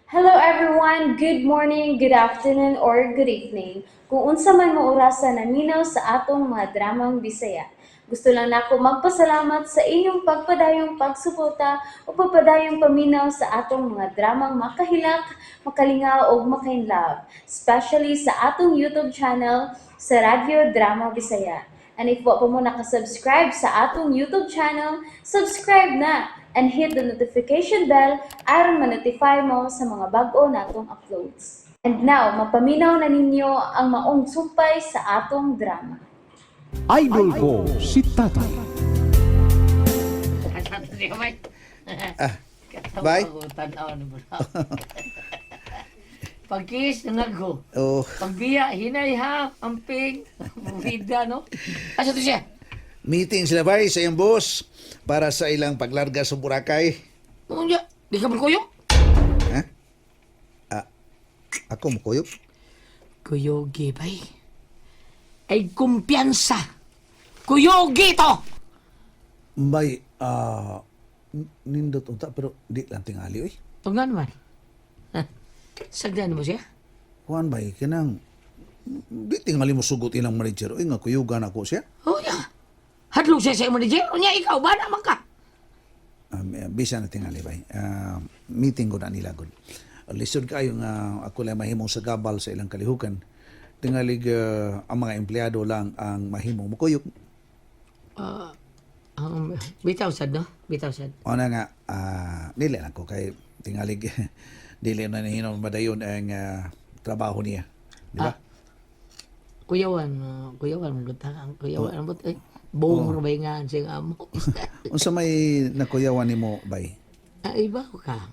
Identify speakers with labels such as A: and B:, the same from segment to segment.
A: Hello everyone! Good morning, good afternoon, or good evening. Kung unsa man mo orasa naminaw sa atong mga dramang Bisaya. Gusto lang nako magpasalamat sa inyong pagpadayong pagsuporta o pagpadayong paminaw sa atong mga dramang makahilak, makalingaw ug makainlove, especially sa atong YouTube channel sa Radyo Drama Bisaya. And if wa pa mo nakasubscribe sa atong YouTube channel, subscribe na and hit the notification bell aron ma-notify mo sa mga bag-o natong uploads. And now, mapaminaw na ninyo ang maong sumpay sa atong drama.
B: Idol ko si Tatay.
C: Ah, bye.
D: Pagkis, nangagho.
C: Oh,
D: Pagbiya, hinay ha, amping, bida, no? Asa to siya?
C: Meeting sila bay sa iyong boss para sa ilang paglarga sa Boracay.
D: Unya, di ka magkuyog?
C: Ha? Ah, ako mukuyog?
D: Kuyogi, bay. Ay, kumpiyansa. Kuyogi to!
C: Bay, nindot unta pero di lang tingali oy.
D: Tungan man. Ha? Sagdan mo siya?
C: Kuan bay kanang di tingali mo sugot ilang manager oy nga kuyugan ako siya.
D: Unya. Hadlok siya sa imo manager. Unya, ikaw, ba naman ka?
C: Bisa na tingali bay. Meeting ko na nila gud. Lisod kayo nga ako lang mahimong sa gabal sa ilang kalihukan. Tingalig ang mga empleyado lang ang mahimong mukuyog.
D: Bitaw sad, no? Bitaw sad.
C: Ona nga, dili lang ko kay tingalig dili na nihinom madayon ang trabaho niya. Di ba?
D: Kuyawan, kuyawan, ang ang kuyawan, ang eh. Buong oh. nga siyang amo.
C: Unsa may nakuyawan nimo bay?
D: Ah, iba ko ka.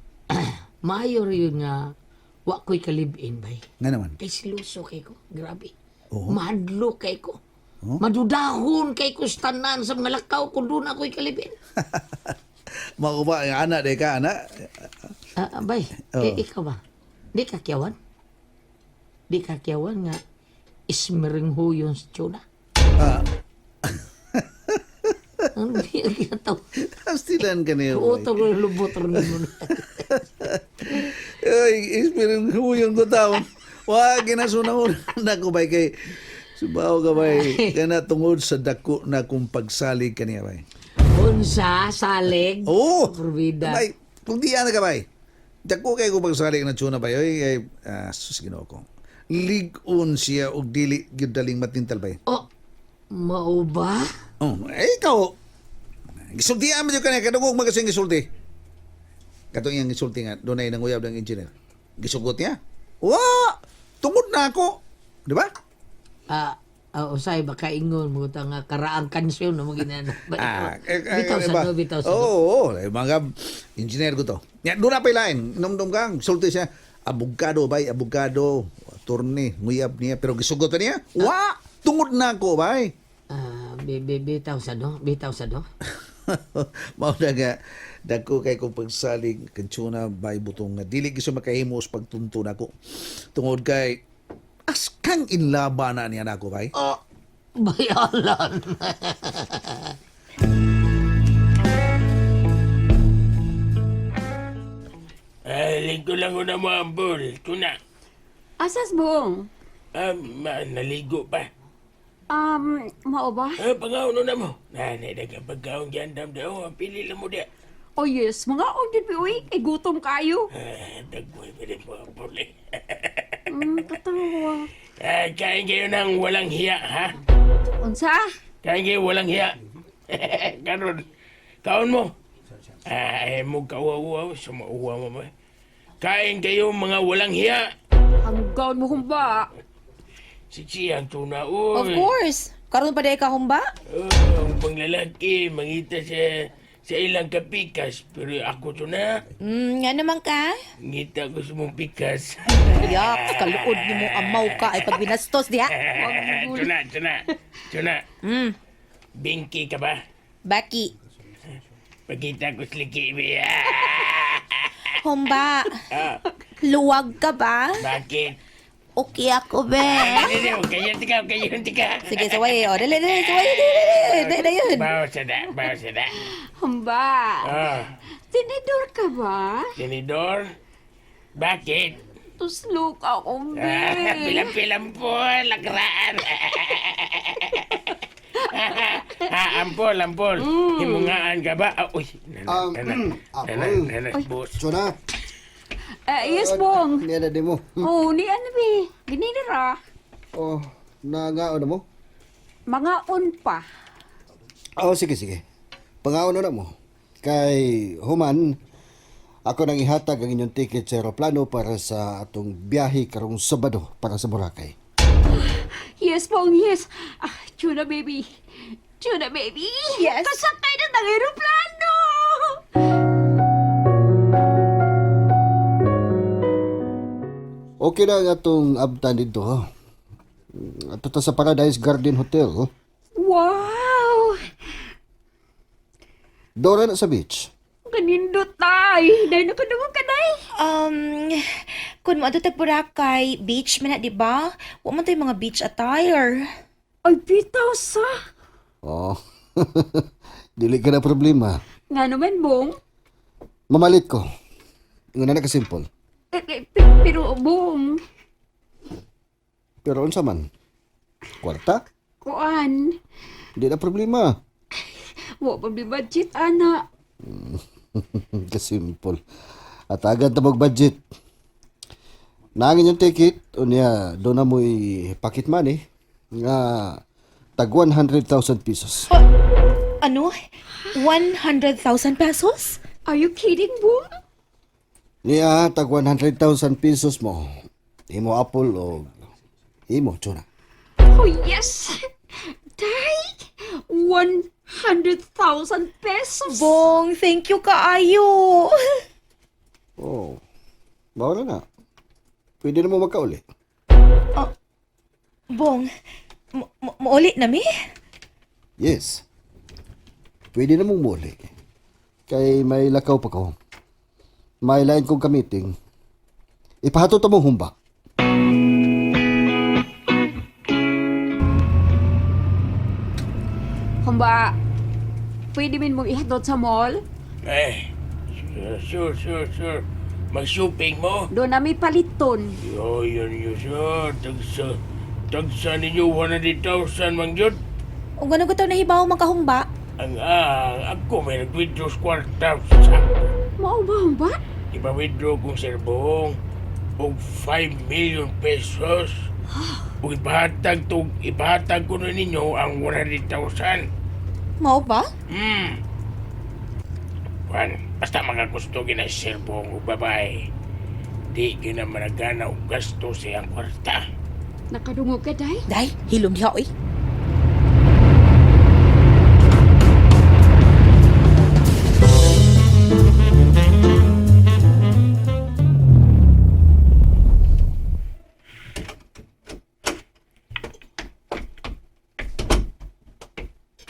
D: Maayo rin yun nga, wa ko'y kalibin, bay.
C: Nga naman.
D: Kay siluso kay ko, grabe.
C: Oo.
D: Mahadlo kay ko.
C: Oo.
D: Madudahon kay ko sa tanan sa mga lakaw ko doon ako'y kalibin.
C: Mao ba ang ana day ka ana?
D: Ah, bay,
C: Oo.
D: eh, ikaw ba? Di ka kiyawan? Di ka kiyawan nga ismiring huyon sa tuna?
C: Ah,
D: Ang di ka to.
C: Astilan ka niyo. Bay.
D: Utog lubot rin mo na.
C: Ay, ispirin huyon ko taon. Wa ginasunahon na ko bay kay subaw ka bay kana tungod sa dako na kong pagsalig kaniya bay.
D: Unsa, salig,
C: Oo.
D: Purvida.
C: Bay, kung di ana ka bay. Dako kay ko pagsalig na tuna bay. Oy, ay, sus Ginoo ko. Lig-on siya og dili gyud daling matintal bay.
D: Oh, mao ba?
C: Oh, eh, ikaw. Gisultian mo jud kaniya kadugog magasing gisulti. Katong iyang gisulti nga dunay nanguyab ng engineer. Gisugot niya. Wa, tungod na ako. Di ba?
D: Ah, usay baka ingon mo ta nga karaang kansyon no mo ginana.
C: Ah,
D: Bitaw sa
C: ba?
D: no, bitaw sa
C: Oo,
D: no.
C: oo, eh, mga engineer ko to. Ya, doon na pa ilain. Inomdom kang, sulti siya. Abogado, bay, abogado, attorney, nguyab niya. Pero gisugot pa niya. Wa! Tungod na ako, bay.
D: Ah, bitaw sa no, bitaw sa no.
C: Mao na nga, dagko kay kong pagsalig, kantsuna, bay, butong nga. Dili giso makahimos pagtunto na ako. Tungod kay, askang inlaba na niya nako, bay.
D: Oh, bayalan.
E: Ah, lingko lang ko na mo ambol. Tuna.
F: Asas buong?
E: Ah, naligo pa.
F: Mao ba?
E: Ah, pangauno na mo. Nanay, nagkapagkaon dyan, dam daw. Pili lang mo diya.
F: Oh yes, mga og jud mi uy, kay gutom kayo.
E: Ah, dagboy pa rin mo ambol eh.
F: Katawa.
E: Ah, kain kayo ng walang hiya, ha?
F: Unsa?
E: Kain kayo walang hiya. Karon, kaon mo. Ah, ay mo kawawa, sumauwa mo ba? Kain kayo mga walang hiya.
F: Hanggaon mo humba.
E: Siksi ang tuna, uy.
G: Of course. Karon pa di ka humba?
E: Oh, ang panglalaki, mangita sa ilang kapikas. Pero ako to na,
G: Nga naman ka.
E: ngita ko sa mong pikas.
G: Yak, kaluod ni mo amaw ka ay pag binastos diha.
E: Tuna, tuna, tuna. Bingki ka ba?
G: Baki,
E: Pagkita ko sa liki.
G: humba.
E: Ah,
G: Luwag ka ba?
E: bakit?
G: Okay ako, be.
E: Hindi, kaya tika, kaya tika.
G: Sige, saway. O, dali, dali, saway. Dali, dali, dali, dali, yun.
E: Bawa sa da, bawa sa da.
F: Humba.
E: Ah,
F: Tinidor ka ba?
E: tinidor. Bakit?
F: Tuslok ako,
E: Ah,
F: be.
E: Pilang-pilang po, lakraan. Ah, ampol, ampol. Himungaan ka ba? Ah, uy, nana, nana, nana, nana, boss.
H: Chona,
F: Eh, yes, Bong.
H: niya na di mo.
F: Oh, ni ano be? Ginira.
H: Oh, nangaon na mo?
F: Mga on pa.
H: Oh, sige, sige. Pangaon na mo. Kay human, ako nang ihatag ang inyong ticket sa aeroplano para sa atong biyahe karong Sabado para sa Boracay.
F: Yes, Bong, yes. Ah, tuna baby. Tuna baby.
G: Yes?
F: Kasakay na ng aeroplano.
H: Okay na ang atong abtan dito. Ha? Ato ta sa Paradise Garden Hotel. Oh.
F: Wow!
H: Dora na sa beach.
F: Kanindot tay. Dahil nakadungog ka, day.
G: Kung mo tag Boracay, beach man na, di ba? Wa man to'y mga beach attire.
F: Ay, bitaw sa.
H: Oh. Dili ka na problema.
F: Nga naman, Bong.
H: Mamalit ko. Nga na ka-simple.
F: Eh, eh, pero, Bong,
H: Pero unsa man? Kwarta?
F: kuan.
H: Di na problema.
F: Wa pa mi budget, ana.
H: Kasimple. At agad na mag-budget. Nangin yung ticket, unya, doon na mo'y pocket money nga tag 100,000 pesos.
G: Ano? 100,000 pesos?
F: Are you kidding, Bong?
H: Niya, tag 100,000 pesos mo. Imo Apple o imo Chona.
F: Oh, yes! Day! 100,000 pesos!
G: Bong, thank you kaayo.
H: Oh, bawala na. Pwede na mo magkauli.
G: Bong, muuli na mi?
H: Yes. Pwede na mong muli. Kay may lakaw pa ko. May line kong kamiting. Ipahatod ta mong humba.
F: Humba, pwede min mong ihatod sa mall?
E: Eh, sure, sure, sure. Mag-shopping mo?
F: Doon na may paliton.
E: Yo, yun, yun, sure. Tagsa, tagsa ninyo 100,000 mang yun.
G: O gano'n ko taw nahibaw magkahumba?
E: Ang, ah, ako may nag-withdraw sa kwarta. Sakto.
F: Mao ba, humba?
E: Ipa-withdraw kong serbong og 5 million pesos. Ug ipahatag to, ipahatag ko na ninyo ang 100,000.
G: Mao ba?
E: Juan, basta makagusto gina si serbong ug babae. Di gina managana og gasto sa iyang kwarta.
F: Nakadungog ka, Day?
G: Day, hilom diha oy.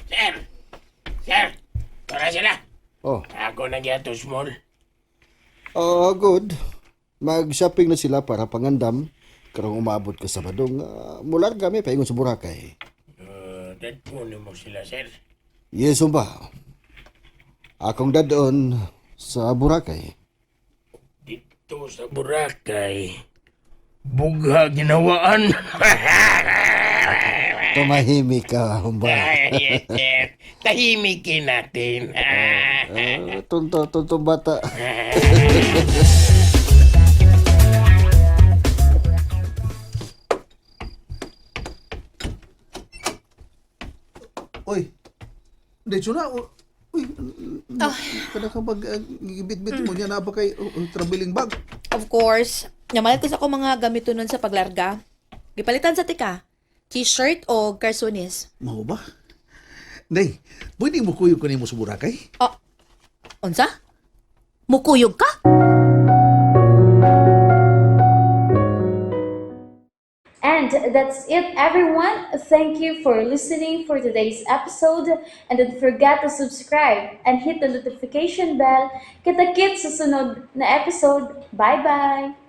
E: Sir! Sir! Tara sila!
H: Oh.
E: Ako nang yato small.
H: Oh, good. Mag-shopping na sila para pangandam. Karong umabot ka sa Badong, mular kami paingon sa Boracay.
E: Dadpo mo sila, sir.
H: Yes, ba? Akong dadon sa Boracay.
E: Dito sa Boracay, bugha ginawaan.
H: Tumahimik ka, humba.
E: Ay, yes, sir. Tahimikin natin.
H: Ah, tonto, tonto bata.
C: Uy, di na. Uy, kada ka bag, gibit-bit mo niya na ba kay traveling bag?
G: Of course, namalit ko sa ako mga gamito nun sa paglarga. Gipalitan sa tika. T-shirt o garsones.
C: Mao ba? Day, pwede mo kuyog ko nimo sa Boracay?
G: Oh, unsa? Mukuyog ka?
A: And that's it, everyone. Thank you for listening for today's episode. And don't forget to subscribe and hit the notification bell. Kita-kits sa sunod na episode. Bye-bye!